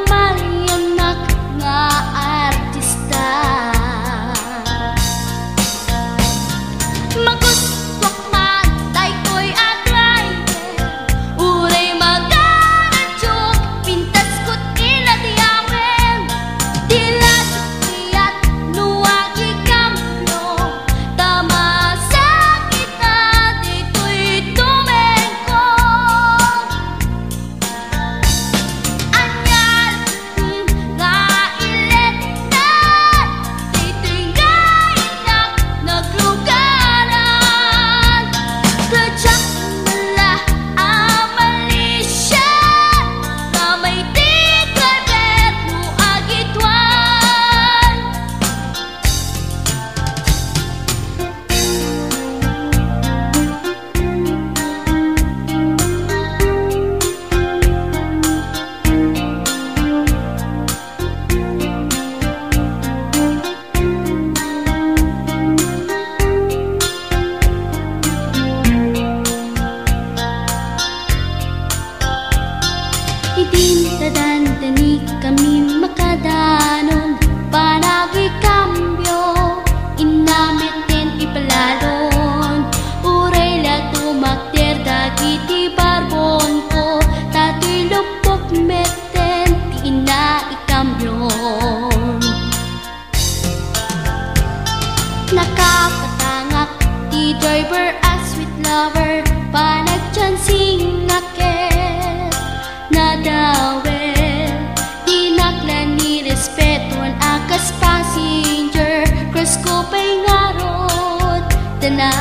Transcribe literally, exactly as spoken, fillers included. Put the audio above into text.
Maliannak nga artista. Magustuak man daytoy a driver, uray magaradiok, pintasko ti ladiamen. Ti ladiat no agikambio, ta masakit a ditoy tumengko. Ania nga iletna, ditoy nga innak naglugaran. Kadiak mala a malisia, nga may ti driver no agituan. Idin ta dandani kami makadanon, panagikambio, inna metten ipalalon. Uray la tumakder dagiti barbonko, ta ti luppok metten ti inna ikambion. Nakapatangak ti driver a sweet lover, panagchancing a ket nadawel. Dinak la ni respetuan a kas passenger, crush ko pay ngarud, ta na